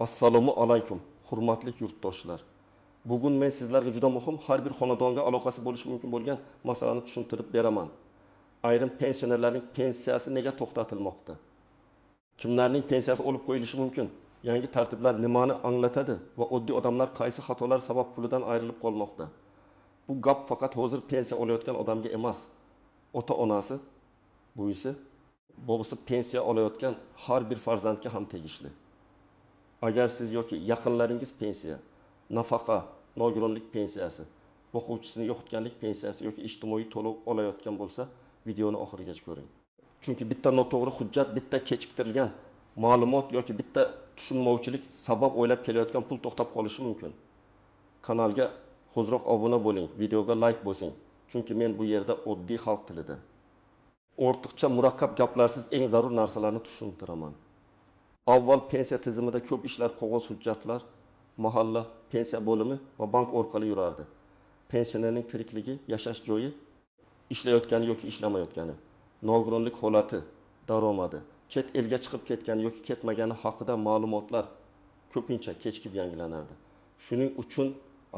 Assalomu alaykum, hurmatli yurtdoshlar. Bugun men sizlarga juda muhim, har bir xonadonga aloqasi bo'lishi mumkin bo'lgan masalani tushuntirib beraman. Ayrim pensionerlarning pensiyasi nega to'xtatilmoqda? Kimlarning pensiyasi olib qo'yilishi mumkin? Yangi tartiblar nimani anglatadi va oddiy odamlar qaysi xatolar sabab pulidan ayrilib qolmoqda? Bu gap faqat hozir pensiya olayotgan odamga emas, ota-onasi, buvisi, bobisi pensiya olayotgan har bir farzandga ham tegishli. Agar siz yoki yaqinlaringiz pensiya, nafaqa, nogironlik pensiyasi, o'quvchisini yo'qotganlik pensiyasi yoki ijtimoiy to'lov olayotgan bo'lsa, videoni oxirigacha ko'ring. Chunki bitta noto'g'ri hujjat, bitta kechiktirilgan ma'lumot yoki bitta tushunmovchilik sabab o'ylab kelayotgan pul to'xtab qolishi mumkin. Kanalga hoziroq obuna bo'ling, videoga like bosing. Chunki men bu yerda oddiy xalq tilida ortiqcha murakkab gaplarsiz eng zarur narsalarni tushuntiraman. Avval pensiya tizimida ko'p ishlar qog'oz hujjatlar, mahalla, pensiya bo'limi va bank orqali yurardi. Pensionerning tirikligi, yashash joyi, ishlayotgani yoki ishlamayotgani, nogironlik holati, daromadi, chet elga chiqib ketgani yoki ketmagani haqida ma'lumotlar ko'pincha kechikib yangilanardi. Shuning uchun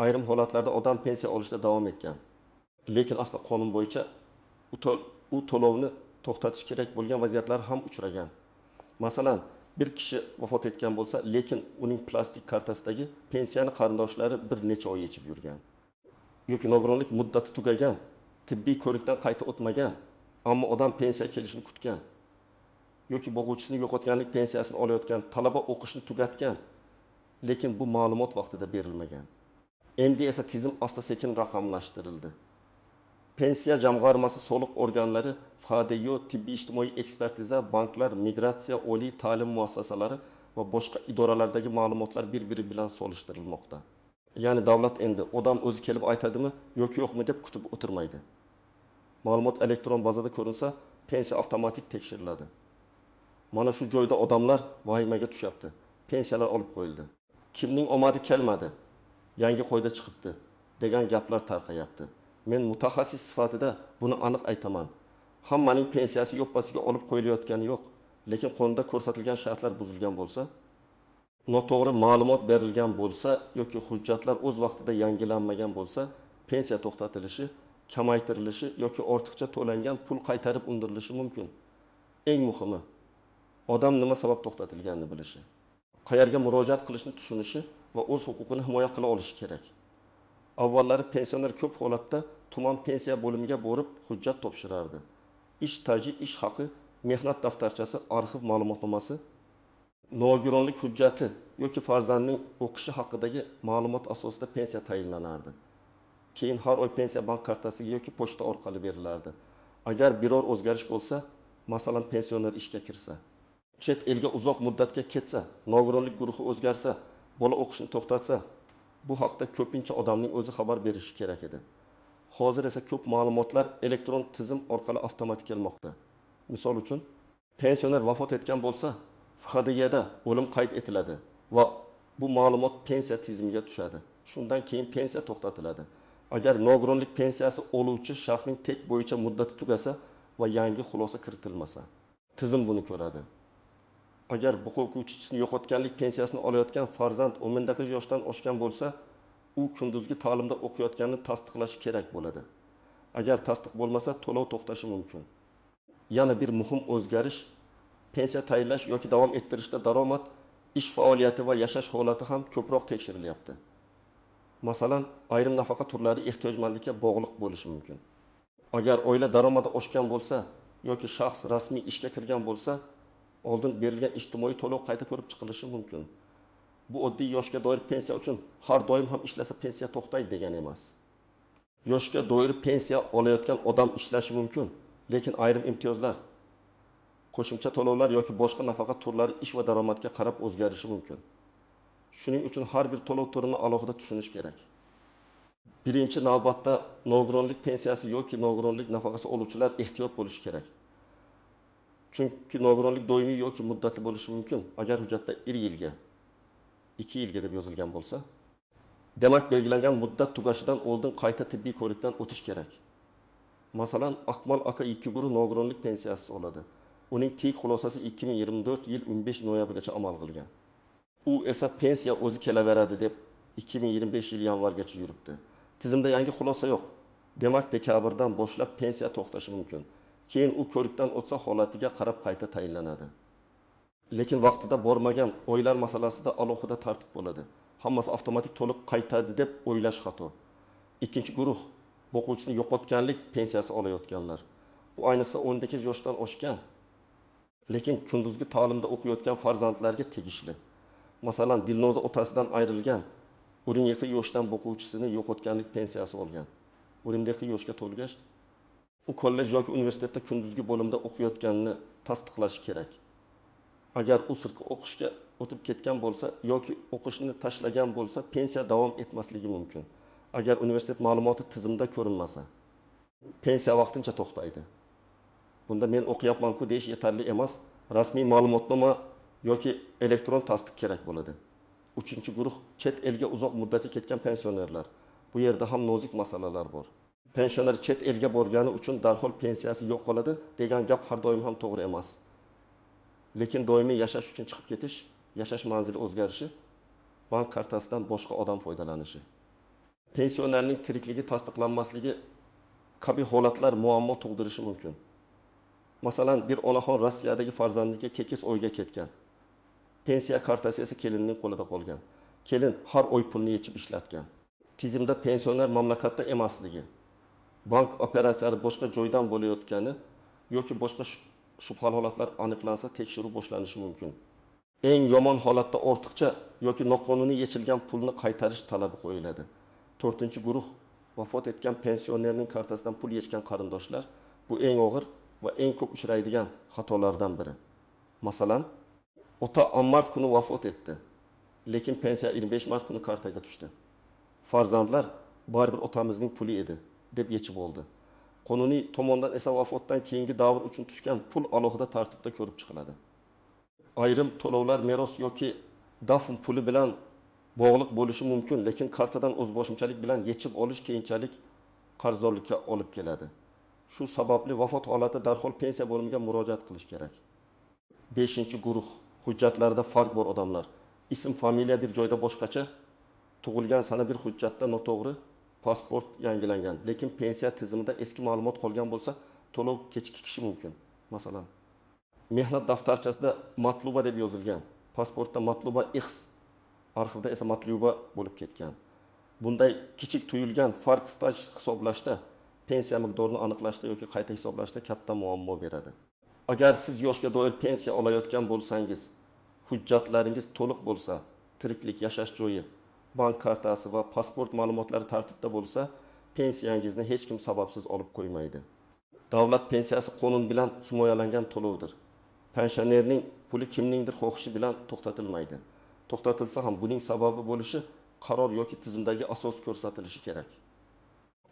ayrim holatlarda odam pensiya olishda davom etgan. Lekin asli qonun bo'yicha u to'lovni to'xtatish kerak bo'lgan vaziyatlar ham uchragan. Masalan, bir kishi vafot etgan bo'lsa, lekin uning plastik kartasidagi pensiyani qarindoshlari bir necha oy yechib yurgan. Yoki nogironlik muddati tugagan, tibbiy ko'rikdan qayta o'tmagan, ammo odam pensiya kelishini kutgan. Yoki bo'g'uvchisini yo'qotganlik pensiyasini olayotgan talaba o'qishni tugatgan, lekin bu ma'lumot vaqtida berilmagan. Endi esa tizim asta-sekin raqamlashtirildi. Pensiya jamg'armasi soliq organlari, FHDYO, tibbiy ijtimoiy ekspertiza, banklar, migratsiya, oliy ta'lim muassasalari va boshqa idoralardagi ma'lumotlar bir-biri bilan solishtirilmoqda. Ya'ni davlat endi odam o'zi kelib aytadimi yoki yo'qmi deb kutib o'tirmaydi. Ma'lumot elektron bazada ko'rinsa, pensiya avtomatik tekshiriladi. Mana shu joyda odamlar vahimaga tushyapti. Pensiyalar olib qo'yildi. Kimning omadi kelmadi? Yangi qoida chiqibdi degan gaplar tarqayapti. Men mutaxassis sifatida buni aniq aytaman. Hammaning pensiyasi yoppasiga olib qo'yilayotgani yo'q, lekin qonunda ko'rsatilgan shartlar buzilgan bo'lsa, noto'g'ri ma'lumot berilgan bo'lsa yoki hujjatlar o'z vaqtida yangilanmagan bo'lsa, pensiya to'xtatilishi, kamaytirilishi yoki ortiqcha to'langan pul qaytarib undirilishi mumkin. Eng muhimi, odam nima sabab to'xtatilganini bilishi, qayerga murojaat qilishni tushunishi va o'z huquqini himoya qila olishi kerak. Avvallari pensioner ko'p holatda tuman pensiya bo'limiga borib hujjat topshirardi. Ish taji, ish haqi, mehnat daftarchasi, arxiv ma'lumotnomasi, nogironlik hujjati yoki farzandning o'qishi haqidagi ma'lumot asosida pensiya tayinlanardi. Keyin har oy pensiya bank kartasiga yoki pochta orqali berilardi. Agar biror o'zgarish bo'lsa, masalan pensioner ishga kirsa, chet elga uzoq muddatga ketsa, nogironlik guruhi o'zgarsa, bola o'qishni to'xtatsa, bu haqda ko'pincha odamning o'zi xabar berishi kerak edi. Hozir esa ko'p ma'lumotlar elektron tizim orqali avtomatik kelmoqda. Misol uchun, pensioner vafot etgan bo'lsa, FHDYda o'lim qayd etiladi va bu ma'lumot pensiya tizimiga tushadi. Shundan keyin pensiya to'xtatiladi. Agar nogironlik pensiyasi oluvchi shaxsning tek bo'yicha muddati tugasa va yangi xulosa kiritilmasa, tizim buni ko'radi. Agar boquvchisini yo'qotganlik pensiyasini olayotgan farzand 19 yoshdan oshgan bo'lsa, u kunduzgi ta'limda o'qiyotganini tasdiqlashi kerak bo'ladi. Agar tasdiq bo'lmasa, to'lov to'xtashi mumkin. Yana bir muhim o'zgarish, pensiya tayinlash yoki davom ettirishda daromad, ish faoliyati va yashash holati ham ko'proq tekshirilyapti. Masalan, ayrim nafaqa turlari ehtiyojmandlikka bog'liq bo'lishi mumkin. Agar oila daromadi oshgan bo'lsa yoki shaxs rasmiy ishga kirgan bo'lsa, oldin berilgan ijtimoiy to'lov qayta ko'rib chiqilishi mumkin. Bu oddiy yoshga doir pensiya uchun har doim ham ishlasa pensiya to'xtaydi degani emas. Yoshga doir pensiya olayotgan odam ishlashi mumkin, lekin ayrim imtiyozlar, qo'shimcha to'lovlar yoki boshqa nafaqa turlari ish va daromadga qarab o'zgarishi mumkin. Shuning uchun har bir to'lov turini alohida tushunish kerak. Birinchi navbatda nogironlik pensiyasi yoki nogironlik nafaqasi oluvchilar ehtiyot bo'lishi kerak. Chunki nogironlik doimiy yoki muddatli bo'lishi mumkin. Agar hujjatda 1 yilga, 2 yilga deb yozilgan bo'lsa, demak belgilangan muddat tugashidan oldin qayta tibbiy ko'rikdan o'tish kerak. Masalan, Akmal aka 2 guruh nogironlik pensiyasi oladi. Uning tik xulosasi 2024 yil 15 noyabrgacha amal qilgan. U esa pensiya o'zi kelaveradi deb 2025 yil yanvargacha yuribdi. Tizimda yangi xulosa yo'q. Demak, dekabrdan boshlab pensiya to'xtashi mumkin. Keyin u ko'rikdan o'tsa, holatiga qarab qayta tayinlanadi. Lekin vaqtida bormagan oylar masalasida alohida tartib bo'ladi. Hammasi avtomatik to'liq qaytadi deb o'ylash xato. Ikkinchi guruh boquvchisini yo'qotganlik pensiyasi olayotganlar. Bu ayniqsa 18 yoshdan oshgan, lekin kunduzgi ta'limda o'qiyotgan farzandlarga tegishli. Masalan, Dilnoza otasidan ayrilgan, 17 yoshdan boquvchisini yo'qotganlik pensiyasi olgan. 17 yoshga to'lgach, u kollej yoki universitetda kunduzgi bo'limda o'qiyotganini tasdiqlashi kerak. Agar u sirtqi o'qishga o'tib ketgan bo'lsa yoki o'qishni tashlagan bo'lsa, pensiya davom etmasligi mumkin. Agar universitet ma'lumoti tizimda ko'rinmasa, pensiya vaqtincha to'xtaydi. Bunda men o'qiyapman-ku deyish yetarli emas, rasmiy ma'lumotnoma yoki elektron tasdiq kerak bo'ladi. Uchinchi guruh chet elga uzoq muddatga ketgan pensionerlar. Bu yerda ham nozik masalalar bor. Pensioner chet elga borgani uchun darhol pensiyasi yo'q qoladi degan gap har doim ham to'g'ri emas. Lekin doimiy yashash uchun chiqib ketish, yashash manzili o'zgarishi, bank kartasidan boshqa odam foydalanishi. Pensionerning tirikligi tasdiqlanmasligi kabi holatlar muammo tug'dirishi mumkin. Masalan, bir onaxon Rossiyadagi farzandiga kekis oyga ketgan. Pensiya kartasi esa kelinning qo'lida qolgan. Kelin har oy pulni yechib ishlatgan. Tizimda pensioner mamlakatda emasligi, bank operatsiyalari boshqa joydan bo'layotgani yoki boshqa shubhali holatlar aniqlansa tekshiruv boshlanishi mumkin. Eng yomon holatda ortiqcha yoki noqonuniy yechilgan pulni qaytarish talabi qo'yiladi. To'rtinchi guruh vafot etgan pensionerning kartasidan pul yechgan qarindoshlar. Bu eng og'ir va eng ko'p uchraydigan xatolardan biri. Masalan, ota mart kuni vafot etdi, lekin pensiya 25 mart kuni kartaga tushdi. Farzandlar baribir otamizning puli edi deb yechib oldi. Qonuniy tomondan esa vafotdan keyingi davr uchun tushgan pul alohida tartibda ko'rib chiqiladi. Ayrim to'lovlar meros yoki dafn puli bilan bog'liq bo'lishi mumkin, lekin kartadan o'zboshimchalik bilan yechib olish keyinchalik qarzdorlikka olib keladi. Shu sababli vafot holati darhol pensiya bo'limiga murojaat qilish kerak. 5 guruh hujjatlarda farq bor odamlar. Ism, familiya bir joyda boshqacha, tug'ilgan sana bir hujjatda noto'g'ri, pasport yangilangan, lekin pensiya tizimida eski ma'lumot qolgan bo'lsa, to'lov kechikishi mumkin. Masalan, mehnat daftarchasida Matluba deb yozilgan, pasportda Matluba X, arxivda esa Matluba bo'lib ketgan. Bunday kichik tuyulgan farq staj hisoblashda, pensiya miqdorini aniqlashda yoki qayta hisoblashda katta muammo beradi. Agar siz yoshga doir pensiya olayotgan bo'lsangiz, hujjatlaringiz to'liq bo'lsa, tiriklik, yashash joyi, bank kartasi va pasport ma'lumotlari tartibda bo'lsa, pensiyangizni hech kim sababsiz olib qo'ymaydi. Davlat pensiyasi qonun bilan himoyalangan to'lovdir. Pensionerning puli kimningdir xohishi bilan to'xtatilmaydi. To'xtatilsa ham buning sababi bo'lishi qaror yoki tizimdagi asos ko'rsatilishi kerak.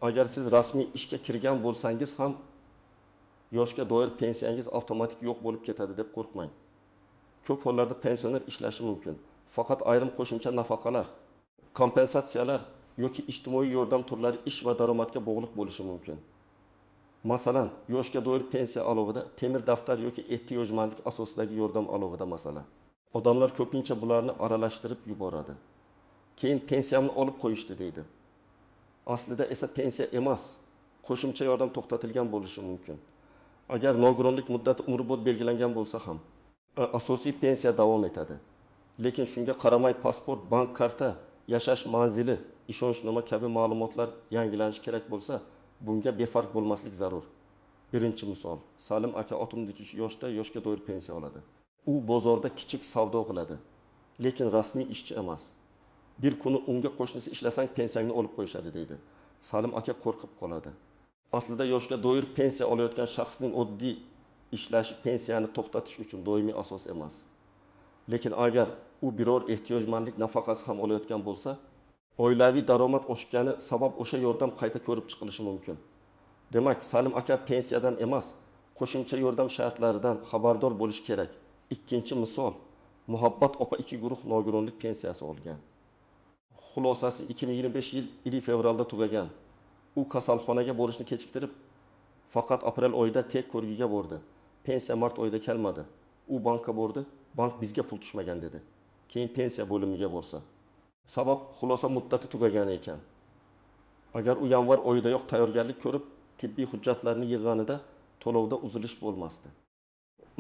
Agar siz rasmiy ishga kirgan bo'lsangiz ham yoshga doir pensiyangiz avtomatik yo'q bo'lib ketadi deb qo'rqmang. Ko'p hollarda pensioner ishlashi mumkin. Faqat ayrim qo'shimcha nafaqalar, kompensatsiyalar yoki ijtimoiy yordam turlari ish va daromadga bog'liq bo'lishi mumkin. Masalan, yoshga doir pensiya olovida temir daftar yoki ehtiyojmandlik asosidagi yordam olovida masala. Odamlar ko'pincha bularni aralashtirib yuboradi. Keyin pensiyamni olib qo'yishdi deydi. Aslida esa pensiya emas, qo'shimcha yordam to'xtatilgan bo'lishi mumkin. Agar nogironlik muddati umrbod belgilangan bo'lsa ham, asosiy pensiya davom etadi. Lekin shunga qaramay pasport, bank karta, yashash manzili, ishonchnoma kabi ma'lumotlar yangilanishi kerak bo'lsa, bunga befarq bo'lmaslik zarur. Birinchi misol, Salim aka 63 yoshda yoshga doir pensiya oladi. U bozorda kichik savdo qiladi, lekin rasmiy ishchi emas. Bir kuni unga qo'shnisi ishlasang pensiyangni olib qo'yishadi deydi. Salim aka qo'rqib qoladi. Aslida yoshga doir pensiya olayotgan shaxsning oddiy ishlashi pensiyani to'xtatish uchun doimiy asos emas. Lekin agar u biror ehtiyojmandlik nafaqasi ham olayotgan bo'lsa, oilaviy daromad oshgani sabab o'sha yordam qayta ko'rib chiqilishi mumkin. Demak, Salim aka pensiyadan emas, qo'shimcha yordam shartlaridan xabardor bo'lish kerak. Ikkinchi misol, Muhabbat opa 2 guruh nogironlik pensiyasi olgan. Xulosasi 2025 yil 1 fevralda tugagan. U kasalxonaga borishni kechiktirib, faqat aprel oyida tek ko'rgiga bordi. Pensiya mart oyida kelmadi. U bankka bordi, bank bizga pul tushmagan dedi. Keyin pensiya bo'limiga borsa, sabab xulosa muddati tugagani ekan. Agar u yanvar oyidayoq tayyorgarlik ko'rib, tibbiy hujjatlarni yig'ganida to'lovda uzilish bo'lmasdi.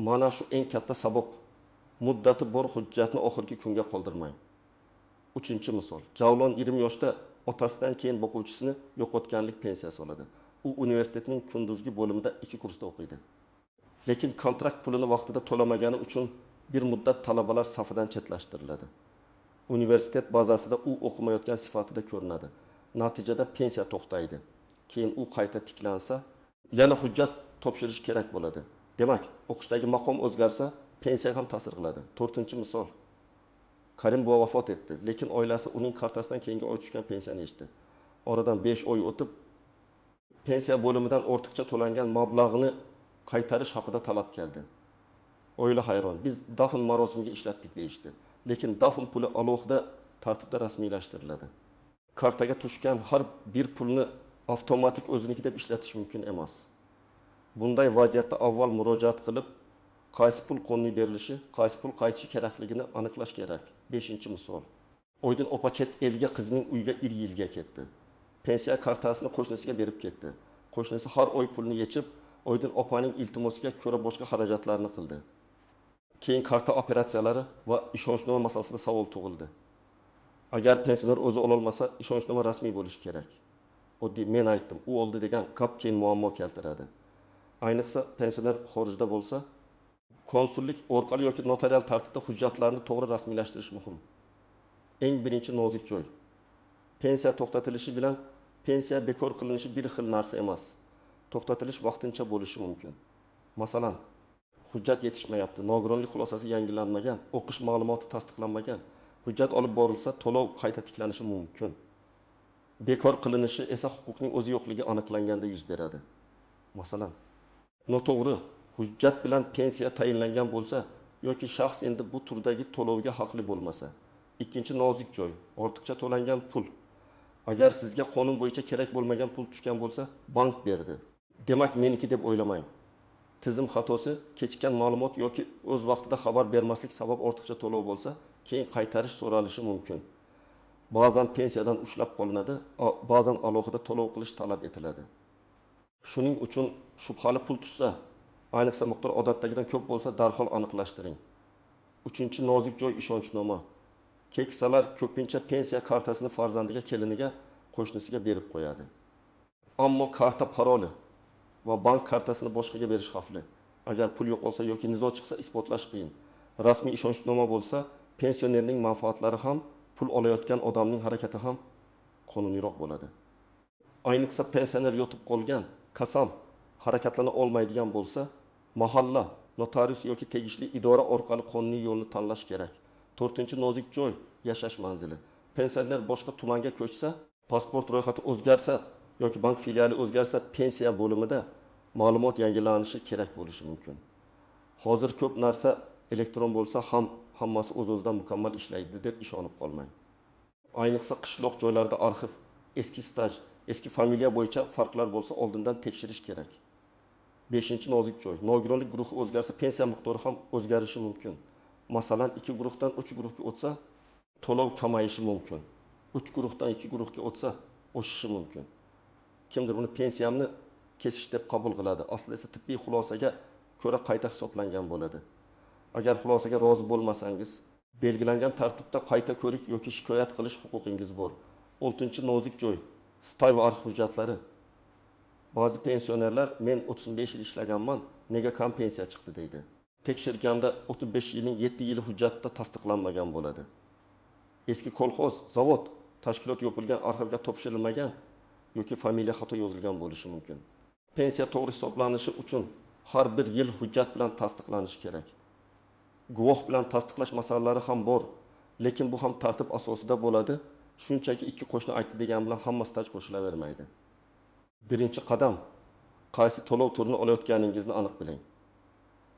Mana shu eng katta saboq: muddati bor hujjatni oxirgi kunga qoldirmang. Uchinchi misol. Javlon 20 yoshda otasidan keyin boquvchisini yo'qotganlik pensiyasi oladi. U universitetning kunduzgi bo'limida 2 kursda o'qiydi. Lekin kontrakt pulini vaqtida to'lamagani uchun bir muddat talabalar safidan chetlashtiriladi. Universitet bazasida u o'qimayotgan sifatida ko'rinadi. Natijada pensiya to'xtaydi. Keyin u qayta tiklansa, yana hujjat topshirish kerak bo'ladi. Demak, o'qishdagi maqom o'zgarsa, pensiya ham ta'sir qiladi. To'rtinchi misol. Karim buva vafot etdi, lekin oilasi uning kartasidan keyingi oy tushgan pensiyani yechdi. Oradan 5 oy o'tib, pensiya bo'limidan ortiqcha to'langan mablag'ni qaytarish haqida talab keldi. Oila hayron, biz dafn marosimiga ishlatdik deyishdi. Lekin dafn puli alohida tartibda rasmiylashtiriladi. Kartaga tushgan har bir pulni avtomatik o'ziniki deb ishlatish mumkin emas. Bunday vaziyatda avval murojaat qilib, qaysi pul qonuniy berilishi, qaysi pul qaytishi kerakligini aniqlash kerak. 5 misol. Oydin opa chet elga qizining uyiga 1 yilga ketdi. Pensiya kartasini qo'shnisiga berib ketdi. Qo'shnisi har oy pulni yechib, Oydin opaning iltimosiga ko'ra boshqa xarajatlarni qildi. Keyin karta operatsiyalari va ishonchnoma masalasida savol tug'ildi. Agar pensioner o'zi ololmasa, ishonchnoma rasmiy bo'lishi kerak. Oddiy men aytdim, u oldi degan gap keyin muammo keltiradi. Ayniqsa pensioner xorijda bo'lsa, konsullik orqali yoki notarial tartibda hujjatlarni to'g'ri rasmiylashtirish muhim. Eng birinchi nozik joy. Pensiya to'xtatilishi bilan pensiya bekor qilinishi bir xil narsa emas. To'xtatilish vaqtincha bo'lishi mumkin. Masalan, hujjat yetishmayapti, nogironlik xulosasi yangilanmagan, o'qish ma'lumoti tasdiqlanmagan. Hujjat olib borilsa, to'lov qayta tiklanishi mumkin. Bekor qilinishi esa huquqning o'zi yo'qligi aniqlanganda yuz beradi. Masalan, noto'g'ri hujjat bilan pensiya tayinlangan bo'lsa yoki shaxs endi bu turdagi to'lovga haqli bo'lmasa. Ikkinchi nozik joy, ortiqcha to'langan pul. Agar sizga qonun bo'yicha kerak bo'lmagan pul tushgan bo'lsa, bank berdi. Demak, meniki deb o'ylamang. Tizim xatosi, kechikkan ma'lumot yoki o'z vaqtida xabar bermaslik sabab ortiqcha to'lov bo'lsa, keyin qaytarish so'ralishi mumkin. Ba'zan pensiyadan ushlab qolinadi, ba'zan alohida to'lov qilish talab etiladi. Shuning uchun shubhali pul tushsa, ayniqsa miqdor odatdagidan ko'p bo'lsa, darhol aniqlashtiring. Uchinchi nozik joy ishonchnoma. Keksalar ko'pincha pensiya kartasini farzandiga, keliniga, qo'shnisiga berib qo'yadi. Ammo karta paroli va bank kartasini boshqaga berish xavfli. Agar pul yo'qolsa yoki nizo chiqsa, isbotlash qiyin. Rasmiy ishonchnoma bo'lsa, pensionerning manfaatlari ham, pul olayotgan odamning harakati ham qonuniyroq bo'ladi. Ayniqsa pensioner yotib qolgan, kasal, harakatlana olmaydigan bo'lsa, mahalla, notarius yoki tegishli idora orqali qonuniy yo'lni tanlash kerak. To'rtinchi nozik joy yashash manzili. Pensioner boshqa tumanga ko'chsa, pasport ro'yxati o'zgarsa yoki bank filiali o'zgarsa, pensiya bo'limida ma'lumot yangilanishi kerak bo'lishi mumkin. Hozir ko'p narsa elektron bo'lsa ham hammasi o'z-o'zidan mukammal ishlaydi deb ishonib qolmang. Ayniqsa qishloq joylarda arxiv, eski staj, eski familiya bo'yicha farqlar bo'lsa oldindan tekshirish kerak. 5 nozik joy. Nogironlik guruhi o'zgarsa, pensiya miqdori ham o'zgarishi mumkin. Masalan, 2 guruhdan 3 guruhga o'tsa, to'lov kamayishi mumkin. 3 guruhdan 2 guruhga o'tsa, oshishi mumkin. Kimdir buni pensiyamni kesish deb qabul qiladi. Aslida esa tibbiy xulosaga ko'ra qayta hisoblangan bo'ladi. Agar xulosaga rozi bo'lmasangiz, belgilangan tartibda qayta ko'rik yoki shikoyat qilish huquqingiz bor. 6 nozik joy staj va arxiv hujjatlari. Ba'zi pensionerlar men 35 yil ishlaganman, nega kam pensiya chiqdi deydi. Tekshirganda 35 yilning 7 yili hujjatda tasdiqlanmagan bo'ladi. Eski kolxoz, zavod, tashkilot yopilgan, arxivga topshirilmagan yoki familiya xato yozilgan bo'lishi mumkin. Pensiya to'g'ri hisoblanishi uchun har bir yil hujjat bilan tasdiqlanishi kerak. Guvoh bilan tasdiqlash masalalari ham bor, lekin bu ham tartib asosida bo'ladi. Shunchaki ikki qo'shni aytdi degan bilan hamma staj qo'shilavermaydi. Birinchi qadam qaysi to'lov turini olayotganingizni aniq biling.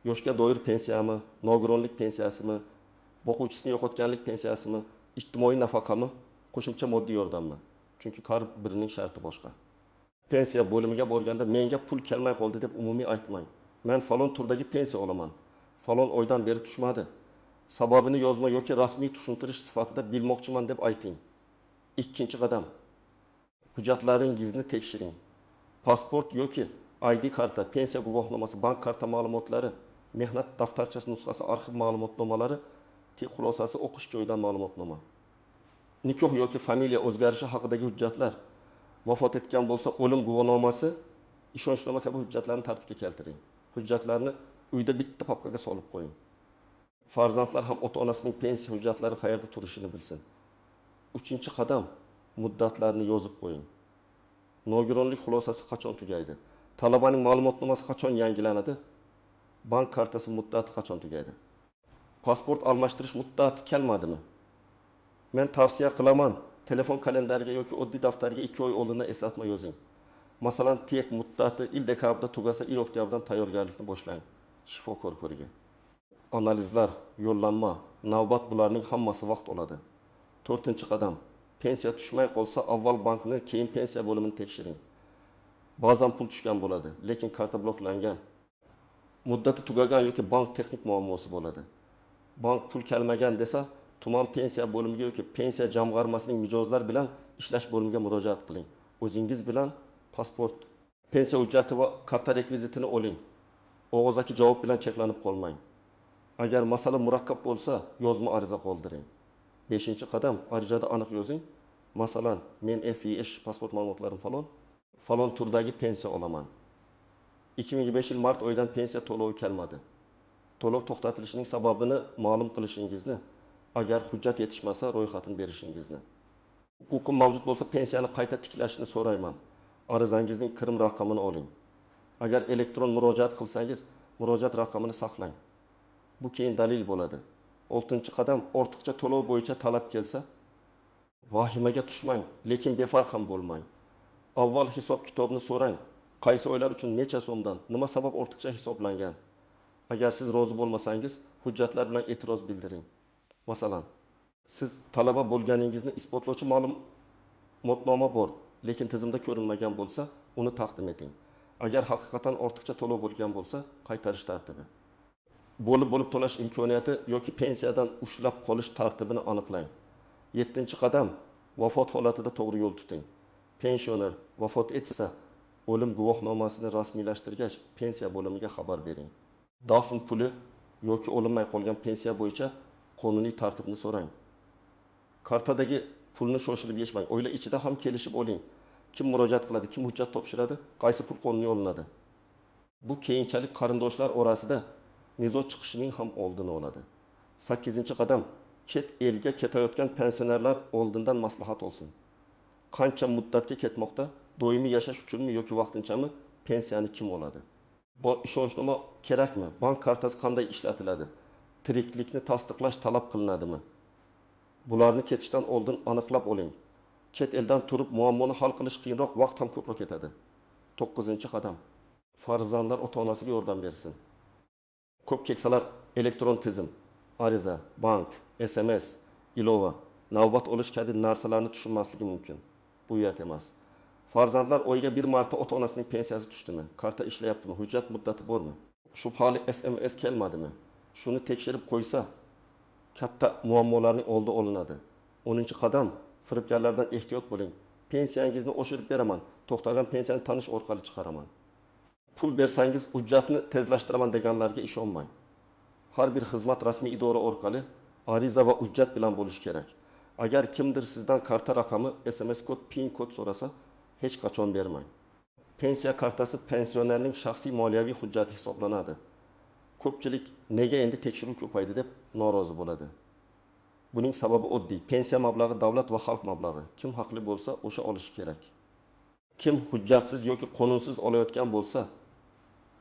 Yoshga doir pensiyami, nogironlik pensiyasimi, boquvchisini yo'qotganlik pensiyasimi, ijtimoiy nafaqami, qo'shimcha moddiy yordammi? Chunki har birining sharti boshqa. Pensiya bo'limiga borganda menga pul kelmay qoldi deb umumiy aytmang. Men falon turdagi pensiya olaman. Falon oydan beri tushmadi. Sababini yozma yoki rasmiy tushuntirish sifatida bilmoqchiman deb ayting. Ikkinchi qadam. Hujjatlaringizni tekshiring. Pasport yoki ID karta, pensiya guvohnomasi, bank karta ma'lumotlari, mehnat daftarchasi nusxasi, arxiv ma'lumotnomalari, TIK xulosasi, o'qish joyidan ma'lumotnoma. Nikoh yoki familiya o'zgarishi haqidagi hujjatlar, vafot etgan bo'lsa o'lim guvohnomasi, ishonchnoma kabi hujjatlarni tartibga keltiring. Hujjatlarni uyda bitta papkaga solib qo'ying. Farzandlar ham ota-onasining pensiya hujjatlari qayerda turishini bilsin. Uchinchi qadam, muddatlarni yozib qo'ying. Nogironlik xulosasi qachon tugaydi? Talabaning ma'lumotnomasi qachon yangilanadi? Bank kartasi muddati qachon tugaydi? Pasport almashtirish muddati kelmadimi? Men tavsiya qilaman, telefon kalendariga yoki oddiy daftarga 2 oy oldindan eslatma yozing. Masalan, TEK muddati il dekabrda tugasa, il oktyabrdan tayyorgarlikni boshlang. Shifokor ko'rigi. Analizlar, yo'llanma, navbat, bularning hammasi vaqt oladi. To'rtinchi qadam, pensiya tushmay qolsa, avval bankni, keyin pensiya bo'limini tekshiring. Ba'zan pul tushgan bo'ladi, lekin karta bloklangan. Muddati tugagan yoki bank texnik muammosi bo'ladi. Bank pul kelmagan desa, tuman pensiya bo'limiga yoki pensiya jamg'armasining mijozlar bilan ishlash bo'limiga murojaat qiling. O'zingiz bilan pasport, pensiya hujjati va karta rekvizitini oling. Og'zaki javob bilan cheklanib qolmang. Agar masala murakkab bo'lsa, yozma ariza qoldiring. 5-qadam, arizada aniq yozing. Masalan, men FIH pasport ma'lumotlarim falon, falon turdagi pensiya olaman. 2005 yil mart oyidan pensiya to'lovi kelmadi. To'lov to'xtatilishining sababini ma'lum qilishingizni, agar hujjat yetishmasa ro'yxatini berishingizni. Huquqim mavjud bo'lsa pensiyani qayta tiklashni so'rayman. Arizangizning kirim raqamini oling. Agar elektron murojaat qilsangiz, murojaat raqamini saqlang. Bu keyin dalil bo'ladi. 6-qadam, ortiqcha to'lov bo'yicha talab kelsa, vahimaga tushmang, lekin befarq ham bo'lmang. Avval hisob-kitobni so'rang. Qaysi oylar uchun necha so'mdan, nima sabab ortiqcha hisoblangan? Agar siz rozi bo'lmasangiz, hujjatlar bilan e'tiroz bildiring. Masalan, siz talaba bo'lganingizni isbotlovchi ma'lumotnoma bor, lekin tizimda ko'rinmagan bo'lsa, uni taqdim eting. Agar haqiqatan ortiqcha to'lov bo'lgan bo'lsa, qaytarish tartibi. Bo'lib-bo'lib to'lash imkoniyati yoki pensiyadan ushlab qolish tartibini aniqlang. 7-qadam, vafot holatida to'g'ri yo'l tuting. Pensioner vafot etsa, o'lim guvohnomasini rasmiylashtirgach, pensiya bo'limiga xabar bering. Dafn puli yoki olinmay qolgan pensiya bo'yicha qonuniy tartibni so'rang. Kartadagi pulni shoshilib yechmang. Oila ichida ham kelishib oling. Kim murojaat qiladi, kim hujjat topshiradi, qaysi pul qonuniy olinadi. Bu keyinchalik qarindoshlar orasida nizo chiqishining ham oldini oladi. 8-qadam, chet elga ketayotgan pensionerlar oldindan maslahat olsin. Qancha muddatga ketmoqda, doimiy yashash uchunmi yoki vaqtinchami, pensiyani kim oladi? Ishonchnoma kerakmi? Bank kartasi qanday ishlatiladi? Tiriklikni tasdiqlash talab qilinadimi? Bularni ketishdan oldin aniqlab oling. Chet eldan turib muammoni hal qilish qiyinroq, vaqt ham ko'proq ketadi. 9-qadam, farzandlar ota-onasiga yordam bersin. Ko'p keksalar elektron tizim, ariza, bank, SMS, ilova, navbat olish kabi narsalarni tushunmasligi mumkin. Bu uyat emas. Farzandlar oyiga bir marta ota-onasining pensiyasi tushdimi? Karta ishlayaptimi? Hujjat muddati bormi? Shubhali SMS kelmadimi? Shuni tekshirib qo'ysa, katta muammolarning oldi olinadi. 10-qadam, firibgarlardan ehtiyot bo'ling. Pensiyangizni oshirib beraman, to'xtagan pensiyani tanish orqali chiqaraman. Pul bersangiz hujjatni tezlashtiraman deganlarga ishonmang. Har bir xizmat rasmiy idora orqali ariza va hujjat bilan bo'lishi kerak. Agar kimdir sizdan karta raqami, SMS kod, PIN kod so'rasa, hech qachon bermang. Pensiya kartasi pensionerning shaxsiy moliyaviy hujjati hisoblanadi. Ko'pchilik nega endi tekshiruv ko'paydi deb norozi bo'ladi. Buning sababi oddiy. Pensiya mablag'i davlat va xalq mablag'i. Kim haqli bo'lsa, o'sha olishi kerak. Kim hujjatsiz yoki qonunsiz olayotgan bo'lsa,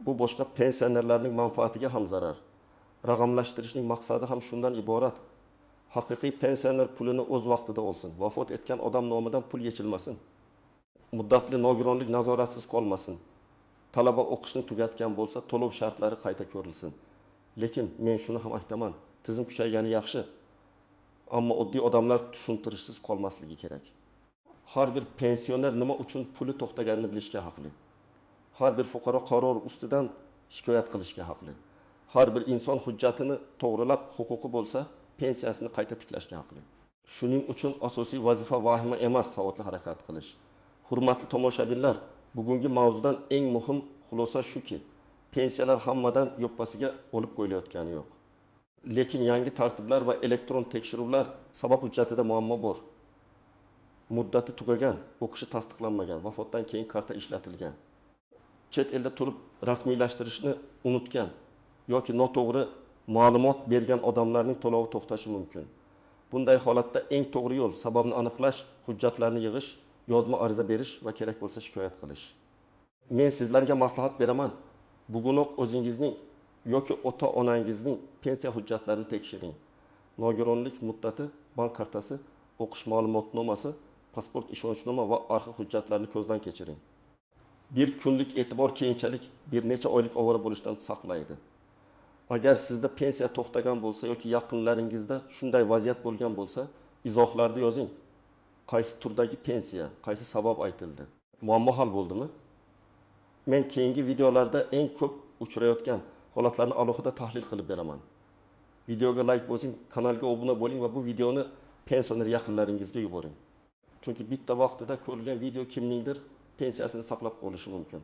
bu boshqa pensionerlarning manfaatiga ham zarar. Raqamlashtirishning maqsadi ham shundan iborat. Haqiqiy pensioner pulini o'z vaqtida olsin. Vafot etgan odam nomidan pul yechilmasin. Muddatli nogironlik nazoratsiz qolmasin. Talaba o'qishni tugatgan bo'lsa, to'lov shartlari qayta ko'rilsin. Lekin men shuni ham aytaman, tizim kuchaygani yaxshi, ammo oddiy odamlar tushuntirishsiz qolmasligi kerak. Har bir pensioner nima uchun puli to'xtaganini bilishga haqli. Har bir fuqaro qaror ustidan shikoyat qilishga haqli. Har bir inson hujjatini to'g'rilab, huquqi bo'lsa, pensiyasini qayta tiklashga haqli. Shuning uchun asosiy vazifa vahima emas, savodli harakat qilish. Hurmatli tomoshabinlar, bugungi mavzudan eng muhim xulosa shuki, pensiyalar hammadan yoppasiga olib qo'yilayotgani yo'q. Lekin yangi tartiblar va elektron tekshiruvlar sabab hujjatida muammo bor. Muddati tugagan, o'qishi tasdiqlanmagan, vafotdan keyin karta ishlatilgan. Chet elda turib rasmiylashtirishni unutgan yoki noto'g'ri ma'lumot bergan odamlarning to'lovi to'xtashi mumkin. Bunday holatda eng to'g'ri yo'l sababni aniqlash, hujjatlarni yig'ish, yozma ariza berish va kerak bo'lsa shikoyat qilish. Men sizlarga maslahat beraman. Bugunoq o'zingizning yoki ota-onangizning pensiya hujjatlarini tekshiring. Nogironlik muddati, bank kartasi, o'qish ma'lumotnomasi, pasport ishonchnoma va arxiv hujjatlarini ko'zdan kechiring. Bir kunlik e'tibor keyinchalik bir necha oylik ovora bo'lishdan saqlaydi. Agar sizda pensiya to'xtagan bo'lsa yoki yaqinlaringizda shunday vaziyat bo'lgan bo'lsa, izohlarda yozing. Qaysi turdagi pensiya, qaysi sabab aytildi? Muammo hal bo'ldimi? Men keyingi videolarda eng ko'p uchrayotgan holatlarni alohida tahlil qilib beraman. Videoga like bosing, kanalga obuna bo'ling va bu videoni pensioner yaqinlaringizga yuboring. Chunki bitta vaqtida ko'rilgan video kimningdir pensiyasini saqlab qolishi mumkin.